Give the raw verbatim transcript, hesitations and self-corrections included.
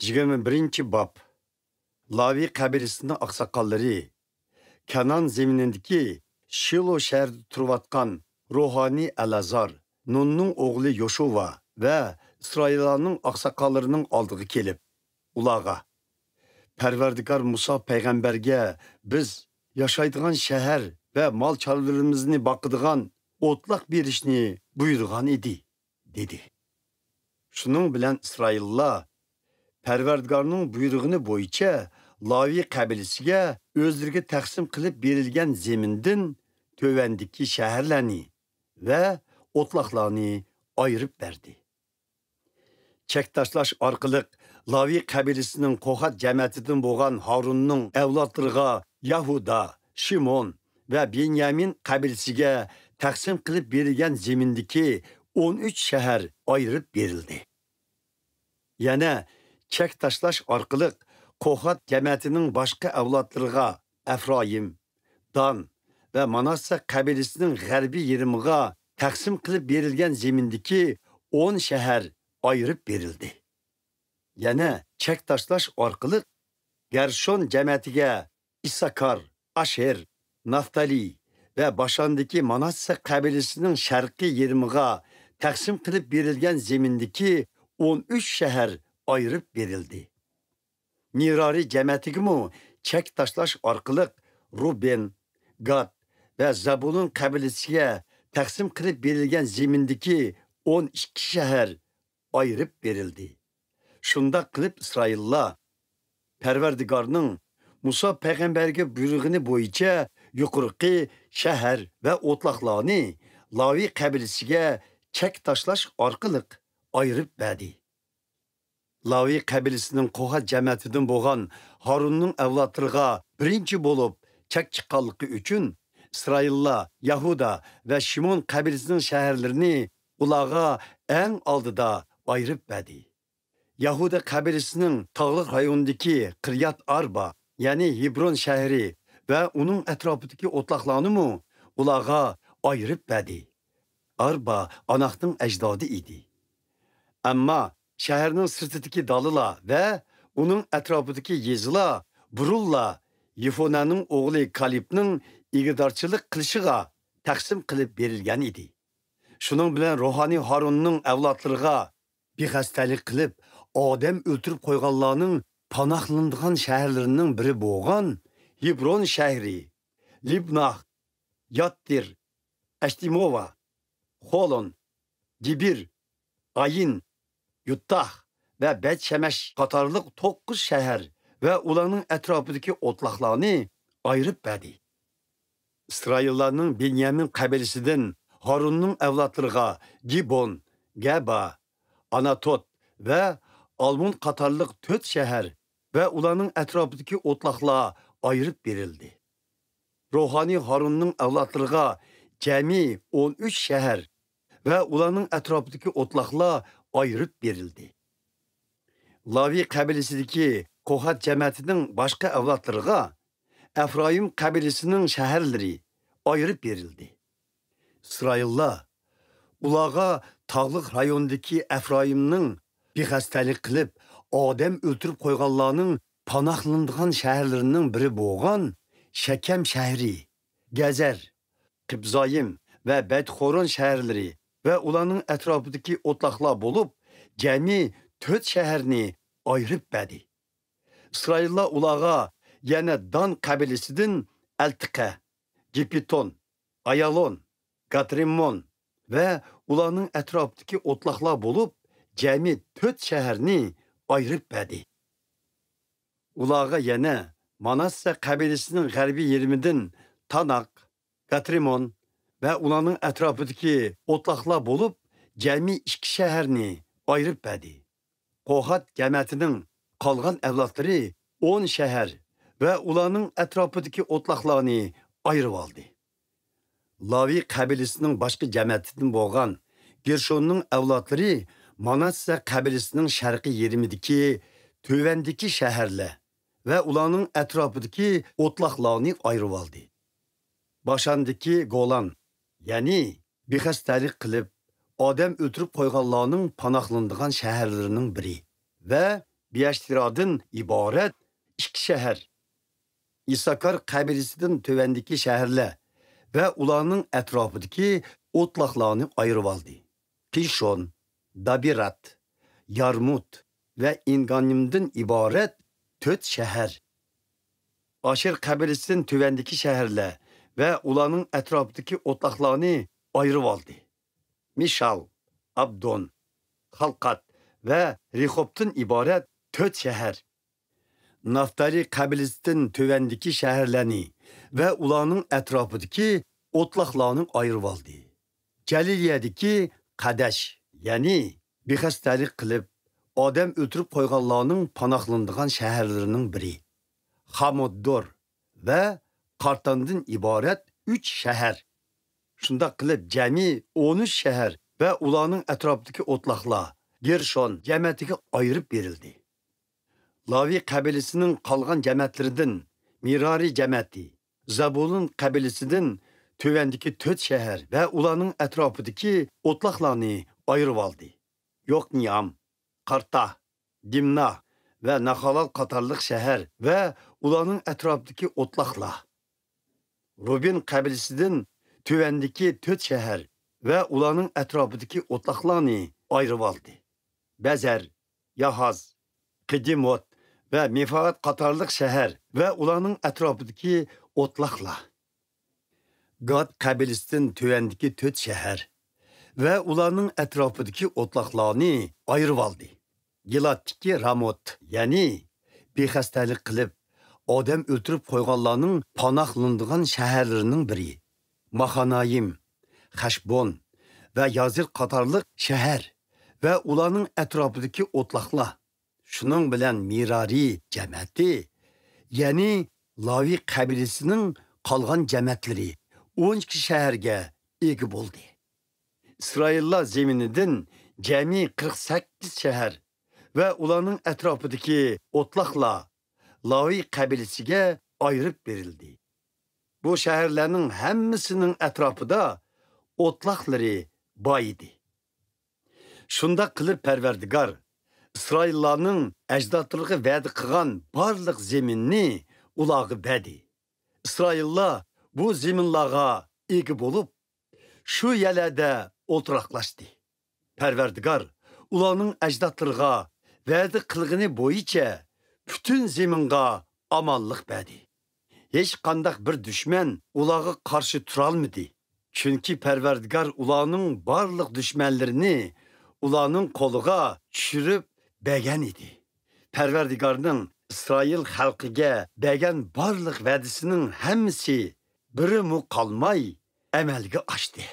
يىگىرمە بىرىنچى باب. لاۋى قەبىلىسىنىڭ ئاقساقاللىرى كەنئان زېمىنىدىكى شىلو شەھىرىدە تۇرۇۋاتقان روھانىي ئەلئازار، نۇننىڭ ئوغلى يوشۇۋا ۋە ئىسرائىللارنىڭ ئاقساقاللىرىنىڭ ئالدىغا كېلىپ، ئۇلارغا، «پەرۋەردىگار مۇسا پەيغەمبەرگە بىز ياشايدىغان شەھەر ۋە مال-چارۋىلىرىمىزنى باقىدىغان ئوتلاق بېرىشنى بۇيرۇغان ئىدى» دېدى. شۇنىڭ بىلەن ئىسرائىللار پەرۋەردىگارنىڭ بۇيرۇغىنى بويىچە لاۋى قەبىلىسىگە ئۆزلىرىگە تەقسىم قىلىپ بېرىلگەن زېمىندىن تۆۋەندىكى شەھەرلەرنى ۋە ئوتلاقلارنى ئايرىپ بەردى. چەك تاشلاش ئارقىلىق لاۋى قەبىلىسىنىڭ قوھات جەمەتىدىن بولغان ھارۇننىڭ ئەۋلادلىرىغا يەھۇدا، شىمون ۋە بېنيامىن قەبىلىسىگە تەقسىم قىلىپ بېرىلگەن زېمىندىكى ئون ئۈچ شەھەر ئايرىپ بېرىلدى. يەنە چەك تاشلاش ئارقىلىق قوھات جەمەتىنىڭ باشقا ئەۋلادلىرىغا ئەفرايىم، دان ۋە ماناسسە قەبىلىسىنىڭ غەربىي يېرىمىغا تەقسىم قىلىپ بېرىلگەن زېمىندىكى ئون شەھەر ئايرىپ بېرىلدى. يەنە چەك تاشلاش ئارقىلىق گەرشون جەمەتىگە ئىسساكار، ئاشېر، نافتالىي ۋە باشاندىكى ماناسسە قەبىلىسىنىڭ شەرقىي يېرىمىغا تەقسىم قىلىپ بېرىلگەن زېمىندىكى ئون ئۈچ شەھەر ئايرىپ بېرىلدى. نېرارى جەمەتىگىمۇ چەك تاشلاش ئارقىلىق رۇبېن، گاد ۋە زەبۇلۇن قەبىلىسىگە تەقسىم قىلىپ بېرىلگەن زېمىندىكى ئون ئىككى شەھەر ئايرىپ بېرىلدى. شۇنداق قىلىپ ئىسرائىللار پەرۋەردىگارنىڭ مۇسا پەيغەمبەرگە بۇيرۇغىنى بويىچە يۇقىرىقى شەھەر ۋە ئوتلاقلارنى لاۋى قەبىلىسىگە چەك تاشلاش ئارقىلىق ئايرىپ بەردى. لاۋى قەبىلىسىنىڭ قوھات جەمەتىدىن بولغان ھارۇننىڭ ئەۋلادلىرىغا بىرىنچى بولۇپ چەك چىققانلىقى ئۈچۈن، ئىسرائىللار يەھۇدا ۋە شىمون قەبىلىسىنىڭ شەھەرلىرىنى ئۇلارغا ئەڭ ئالدىدا ئايرىپ بەردى. يەھۇدا قەبىلىسىنىڭ تاغلىق رايوندىكى قىريات ئاربا، يەنى ھېبرون شەھىرى ۋە ئۇنىڭ ئەتراپىدىكى ئوتلاقلارنىمۇ ئۇلارغا ئايرىپ بەردى. ئاربا ئاناقنىڭ ئەجدادى ئىدى. ئەمما شەھەرنىڭ سىرتىدىكى دالىلار ۋە ئۇنىڭ ئەتراپىدىكى يېزىلار بۇرۇنلا يېفۇنەنىڭ ئوغلى كالىبنىڭ ئىگىدارچىلىق قىلىشىغا تەقسىم قىلىپ بېرىلگەن ئىدى. شۇنىڭ بىلەن روھانىي ھارۇننىڭ ئەۋلادلىرىغا بىخەستەلىك قىلىپ، ئادەم ئۆلتۈرۈپ قويغانلارنىڭ پاناھلىنىدىغان شەھەرلىرىنىڭ بىرى بولغان ھېبرون شەھىرى، لىبناھ، ياتتىر، ئەشتىموۋا، خولون، گېبىر، ئايىن، يۇتتاھ ۋە بەت شەمەش قاتارلىق توققۇز شەھەر ۋە ئۇلارنىڭ ئەتراپىدىكى ئوتلاقلارنى ئايرىپ بەردى. ئىسرائىللارنىڭ بېنيامىن قەبىلىسىدىن ھارۇننىڭ ئەۋلادلىرىغا گىبون، گەبا، ئاناتوت ۋە ئالمون قاتارلىق تۆت شەھەر ۋە ئۇلارنىڭ ئەتراپىدىكى ئوتلاقلار ئايرىپ بېرىلدى. روھانىي ھارۇننىڭ ئەۋلادلىرىغا جەمئىي ئون ئۈچ شەھەر ۋە ئۇلارنىڭ ئەتراپىدىكى ئوتلاقلار ئايرىپ بېرىلدى. لاۋى قەبىلىسىدىكى قوھات جەمەتىنىڭ باشقا ئەۋلادلىرىغا ئەفرايىم قەبىلىسىنىڭ شەھەرلىرى ئايرىپ بېرىلدى. ئىسرائىللار ئۇلارغا تاغلىق رايوندىكى ئەفرايىمنىڭ بىخەستەلىك قىلىپ، ئادەم ئۆلتۈرۈپ قويغانلارنىڭ پاناھلىنىدىغان شەھەرلىرىنىڭ بىرى بولغان شەكەم شەھىرى، گەزەر، قىبزايىم ۋە بەتخورون شەھەرلىرى ۋە ئۇلارنىڭ ئەتراپىدىكى ئوتلاقلار بولۇپ، جەمئىي تۆت شەھەرنى ئايرىپ بەردى. ئىسرائىللار ئۇلارغا يەنە دان قەبىلىسىدىن ئەلتىقە، گىپپىتون، ئايالون، گاترىممون ۋە ئۇلارنىڭ ئەتراپىدىكى ئوتلاقلار بولۇپ، جەمئىي تۆت شەھەرنى ئايرىپ بەردى. ئۇلارغا يەنە ماناسسە قەبىلىسىنىڭ غەربىي يېرىمىدىن تاناق، گاترىمون ۋە ئۇلارنىڭ ئەتراپىدىكى ئوتلاقلار بولۇپ، جەمئىي ئىككى شەھەرنى ئايرىپ بەردى. قوھات جەمەتىنىڭ قالغان ئەۋلادلىرى ئون شەھەر ۋە ئۇلارنىڭ ئەتراپىدىكى ئوتلاقلارنى ئايرىۋالدى. لاۋى قەبىلىسىنىڭ باشقا جەمەتىدىن بولغان گېرشوننىڭ ئەۋلادلىرى ماناسسە قەبىلىسىنىڭ شەرقىي يېرىمىدىكى تۆۋەندىكى شەھەرلەر ۋە ئۇلارنىڭ ئەتراپىدىكى ئوتلاقلارنى ئايرىۋالدى. باشاندىكى گولان، يەنى بىخەستەلىك قىلىپ، ئادەم ئۆلتۈرۈپ قويغانلارنىڭ پاناھلىنىدىغان شەھەرلىرىنىڭ بىرى ۋە بېئەشتىرادىن ئىبارەت ئىككى شەھەر، ئىساكار قەبىلىسىدىن تۆۋەندىكى شەھەرلەر ۋە ئۇلارنىڭ ئەتراپىدىكى ئوتلاقلارنى ئايرىۋالدى. قىشون، دابىرات، يارمۇت ۋە ئىنگانىمدىن ئىبارەت تۆت شەھەر. ئاشېر قەبىلىسىدىن تۆۋەندىكى شەھەرلەر ۋە ئۇلارنىڭ ئەتراپىدىكى ئوتلاقلارنى ئايرىۋالدى. مىشال، ئابدون، خالقات ۋە رېخوبتىن ئىبارەت تۆت شەھەر. نافتالى قەبىلىسىدىن تۆۋەندىكى شەھەرلەرنى ۋە ئۇلارنىڭ ئەتراپىدىكى ئوتلاقلارنى ئايرىۋالدى. جەلىلىيەدىكى قەدەش، يەنى بىخەستەلىك قىلىپ، ئادەم ئۆلتۈرۈپ قويغانلارنىڭ پاناھلىنىدىغان شەھەرلىرىنىڭ بىرى، خاموتدور ۋە قارتاندىن ئىبارەت ئۈچ شەھەر. شۇنداق قىلىپ، جەمئىي ئون ئۈچ شەھەر ۋە ئۇلارنىڭ ئەتراپىدىكى ئوتلاقلار گېرشون جەمەتىگە ئايرىپ بېرىلدى. لاۋى قەبىلىسىنىڭ قالغان جەمەتلىرىدىن مىرارى جەمەتى، زەبۇلۇن قەبىلىسىدىن تۆۋەندىكى تۆت شەھەر ۋە ئۇلارنىڭ ئەتراپىدىكى ئوتلاقلارنى ئايرىۋالدى. يوقنىئام، قارتا، دىمنا ۋە ناخالال قاتارلىق شەھەر ۋە ئۇلارنىڭ ئەتراپىدىكى ئوتلاقلار. روبىن قەبىلىسىدىن تۆۋەندىكى تۆت شەھەر ۋە ئۇلارنىڭ ئەتراپىدىكى ئوتلاقلارنى ئايرىۋالدى. بەزەر، ياھاز، قىدىموت ۋە مېفائات قاتارلىق شەھەر ۋە ئۇلارنىڭ ئەتراپىدىكى ئوتلاقلار. گاد قەبىلىسىدىن تۆۋەندىكى تۆت شەھەر ۋە ئۇلارنىڭ ئەتراپىدىكى ئوتلاقلارنى ئايرىۋالدى. گىلادتىكى راموت، يەنى بىخەستەلىك قىلىپ، ئادەم ئۆلتۈرۈپ قويغانلارنىڭ پاناھلىنىدىغان شەھەرلىرىنىڭ بىرى، ماخانايىم، خەشبون ۋە يازىر قاتارلىق شەھەر ۋە ئۇلارنىڭ ئەتراپىدىكى ئوتلاقلار. شۇنىڭ بىلەن مىرارى جەمەتى، يەنى لاۋى قەبىلىسىنىڭ قالغان جەمەتلىرى ئون ئىككى شەھەرگە ئىگە بولدى. ئىسرائىللار زېمىنىدىن جەمئىي قىرىق سەككىز شەھەر ۋە ئۇلارنىڭ ئەتراپىدىكى ئوتلاقلار لاۋى قەبىلىسىگە ئايرىپ بېرىلدى. بۇ شەھەرلەرنىڭ ھەممىسىنىڭ ئەتراپىدا ئوتلاقلىرى بار ئىدى. شۇنداق قىلىپ پەرۋەردىگار ئىسرائىللارنىڭ ئەجدادلىرىغا ۋەدە قىلغان بارلىق زېمىننى ئۇلارغا بەردى. ئىسرائىللار بۇ زېمىنلارغا ئىگە بولۇپ، شۇ يەرلەردە ئولتۇراقلاشتى. پەرۋەردىگار ئۇلارنىڭ ئەجدادلىرىغا ۋەدە قىلغىنى بويىچە پۈتۈن زېمىنغا ئامانلىق بەردى. ھېچقانداق بىر دۈشمەن ئۇلارغا قارشى تۇرالمىدى. چۈنكى پەرۋەردىگار ئۇلارنىڭ بارلىق دۈشمەنلىرىنى ئۇلارنىڭ قولىغا چۈشۈرۈپ بەرگەن ئىدى. پەرۋەردىگارنىڭ ئىسرائىل خەلقىگە بەرگەن بارلىق ۋەدىسىنىڭ ھەممىسى بىرىمۇ قالماي ئەمەلگە ئاشتى.